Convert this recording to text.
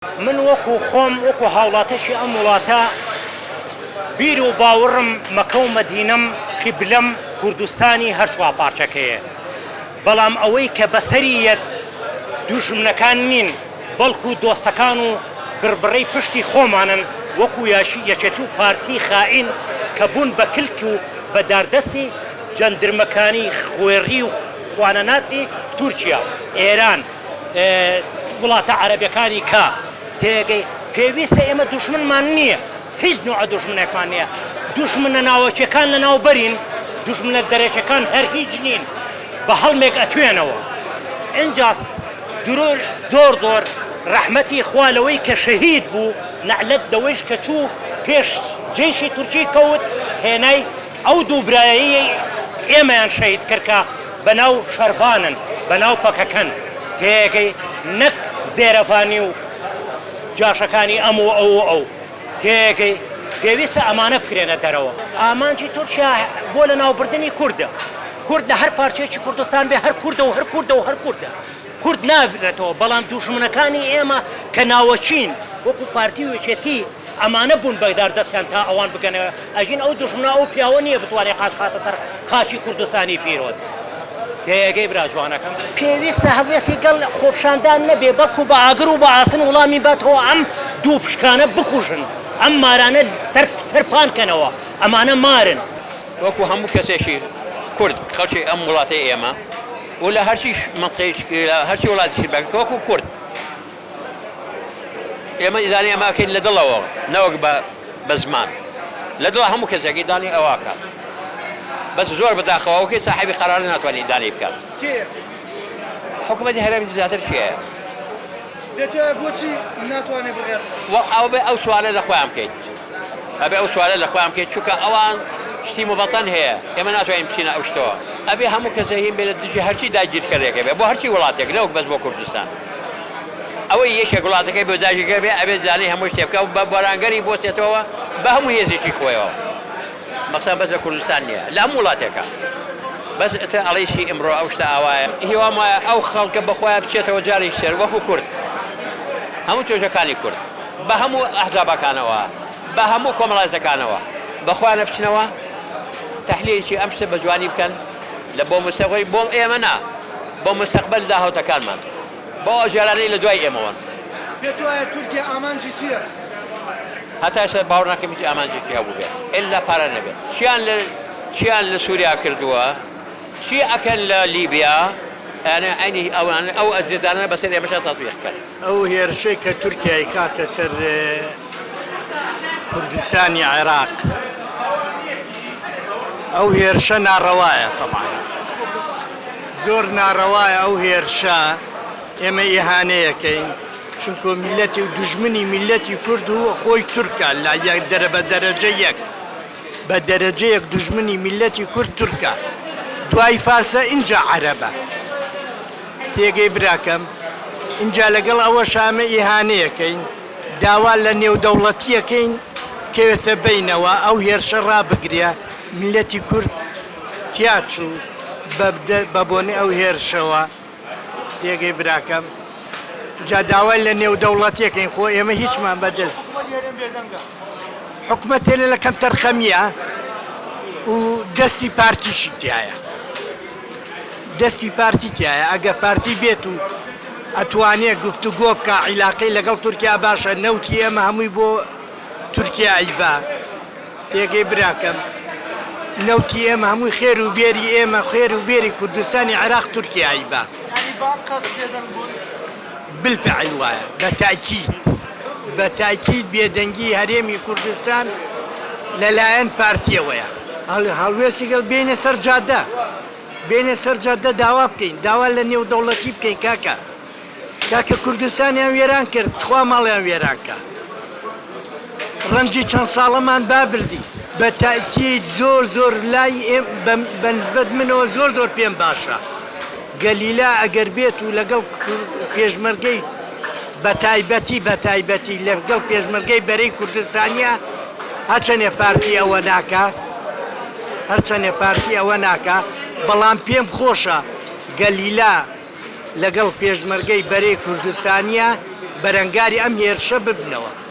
من وەکو خۆم وەکو هاوڵاتێکی ئەم وڵاتە بیر و باوڕم مەکە و مەدینەم قیبلەم کوردستانی هەر چوار پارچەکەیە بەڵام ئەوەی کە بەسەری یەت دوژمنەکان نین بەڵکو دۆستەکان و بڕبڕەی پشتی خۆمانن وەکو یەکێتی و پارتی خائین کە بوون بە کلک و بە داردەستی جەندرمەکانی خوێڕی و خوانەناسی تورکیا ئێران وڵاتە عەرەبەکانی کە تێگەی پێویستە ئێمە دوژمنمان نییە هیچ نوعە دوژمنێکمان نییە دوژمنە ناوەکیەکان لەناو بەرین دوژمنە دەرەکیەکان هەر هیچ نین بە هەڵمێک ئەتوێنەوە ئینجا درۆ زۆر زۆر ڕەحمەتی خوا لەوەی کە شەهید بوو نەعلەت لەوەیش کە چوو پێش جەیشی تورکی کەوت هێنای ئەو دوو برایەی ئێمەیان شەهید کرد کە بەناو شەرڤانن بەناو پەکەکەن تێگەی نەک زێرەڤانی و جاشەکانی ئەم و ئەو و ئەو تێگەی پێویستە ئەمانە بکرێنە دەرەوە. ئامانجی تورکیا بۆ لەناوبردنی کوردە. کورد لە هەر پارچەیەکی کوردستان بێ هەر کوردە و هەر کوردە و هەر کوردە. کورد نابرێتەوە، بەڵام دوژمنەکانی ئێمە کە ناوەکین وەکو پارتی و یەکێتی ئەمانە بوون بە داردەستیان تا ئەوان بگەنە ئەژین ئەو دوژمنە ئەو پیاوە نییە بتوانێ قاچ خاتە سەر خاکی کوردستانی پیرۆز. تێئەگەی برا جوانەکەم؟ پێویستە هەڵوێستی گەل خۆپشاندان نەبێ بەڵکو بە ئاگر و بە ئاسن وڵامی باتەوە ئەم دوو پشکانە بکوژن ئەم مارانە سەر سەر پان کەنەوە ئەمانە مارن. وەکو هەموو کەسێکی کورد خەڵکی ئەم وڵاتەی ئێمە و لە هەرچی مەنتقەیەکی لە هەرچی وڵاتێکی بە وەکو کورد ئێمە ئیدانەی ئەمە ئەکەین لە دڵەوە نەوەک بە بە زمان لە دڵ هەموو کەسێک ئیدانەی ئەوە ئەکات بەس زۆر بەداخەوە ئەو کەی ساحێبی قەرارە ناتوانێت ئیدانەی بکات. کێیە؟ حکومەتی هەرێم زیاتر کێیە؟ پێت وایە بۆچی ناتوانێت بڕیار بدات؟ وە ئەبێ ئەو سوالە لە خۆیان بکەیت ئەبێ ئەو سوالە لە خۆیان بکەیت چونکە ئەوان شتی موبەتەن هەیە ئێمە ناتوانین بچینە ئەو شتەوە ئەبێ هەموو کەسێ هین بێ لە دژی هەرچی داگیرکەرێکە بێ بۆ هەرچی وڵاتێک نەوەک بەس بۆ کوردستان ئەوەی یەکێک وڵاتەکەی بۆ داگیرکەر بێ ئەبێ زانەی هەموو شتێ بکا و بە بەرانگەری بوەستێتەوە بە هەموو هێزێکی خۆیەوە مەسەن بەس لە کوردستان نییە لە هەموو وڵاتێکە بەس ئەتە ئەڵێیشی ئیمڕۆ ئەو شتە ئاوایە هیوام وایە ئەو خەڵکە بە خۆیان بچێتەوە جارێکی تر وەکو کورد هەموو توێژەکانی کورد بە هەموو ئەحزابەکانەوە بە هەموو کۆمەڵایەتەکانەوە بە خۆیانە بچنەوە تەحلیلێکی ئەم شتە بە جوانی بکەن لە بۆ مستەقبەلی بۆ ئێمە نا بۆ مستەقبەل داهاتەکانمان بۆ ئەو جارانەی لە دوای ئێمەوەن. پێت وایە تورکیا ئامانجی چییە؟ هەتا ئێستا باوەڕ ناکەم هیچ ئامانجێکی هەبووبێت ئیلا پارە نەبێت. چیان لە چیان لە سوریا کردووە چی ئەکەن لە لیبیا ئەیانەوێ عەینی ئەوان ئەو ئەجندانە بەسەر ئێمەشا تەتبیق کەن. ئەو هێرشەی کە تورکیا ئەیکاتە سەر کوردستانی عێراق ئەو هێرشە ناڕەوایە تەبعەن زۆر ناڕەوایە ئەو هێرشە ئێمە ئیهانەیەکەین چونکۆ میلەتی و دوژمنی میلەتی کورد و خۆی تورکە لە یەک دەرە بە دەرەجە یەک بە دەرەجەیەک دوژمنی میلەتی کورد تورکە دوای فارسە ئینجا عەرەبە تێگەی براکەم ئینجا لەگەڵ ئەوەشا ئەمە ئیهانەیەکەین داوا لە نێودەوڵەتیەکەین بکەوێتە بەینەوە ئەو هێرشە ڕابگرێ میلەتی کورد تیاچوو بە بۆنەی ئەو هێرشەوە تێگەی براکەم جا داوای لە نێودەوڵەتیەکەین خۆ ئێمە هیچمان بەدەست حکومەت تێلە لە کەمتەرخەمیە و دەستی پارتیشی تایە دەستی پارتی تایە ئەگە پارتی بێت و ئەتوانێ گفتوگۆ بکە عیلاقەی لەگەڵ تورکیا باشە نەوتی ئێمە هەمووی بۆ تورکیا ئەیبا پێگەی براکەم نەوتی ئێمە هەمووی خێر و بێری ئێمە خێر و بێری کوردستانی عێراق تورکیا ئەیبا. یانی بە ئەنقەست بێدەنگ بوون؟ بالفعل وایە بە تاکید بە تاکید بێدەنگی هەرێمی کوردستان لە لایەن پارتیەوەیە. هەڵوێستی گەل بێینە سەر جادە بێینە سەر جادە داوا بکەین داوا لە نێودەوڵەتی بکەین کاکە کاکە کوردستانیان وێران کرد تخوا ماڵیان وێران کە ڕەنجی چەند ساڵەمان با بردی. بە تەئکید زۆر زۆر لای بە نسبەت منەوە زۆر زۆر پێم باشە گەلیلا ئەگەر بێت و لەگەڵ پێشمەرگەی بە تایبەتی بە تایبەتی لەگەڵ پێشمەرگەی بەرەی کوردستانیە هەرچەنێ پارتی ئەوە ناکا هەرچەنێ پارتی ئەوە ناکا بەڵام پێم خۆشە گەلیلا لەگەڵ پێشمەرگەی بەرەی کوردستانیە. بەرەنگاری ئەم هێرشە ببنەوە.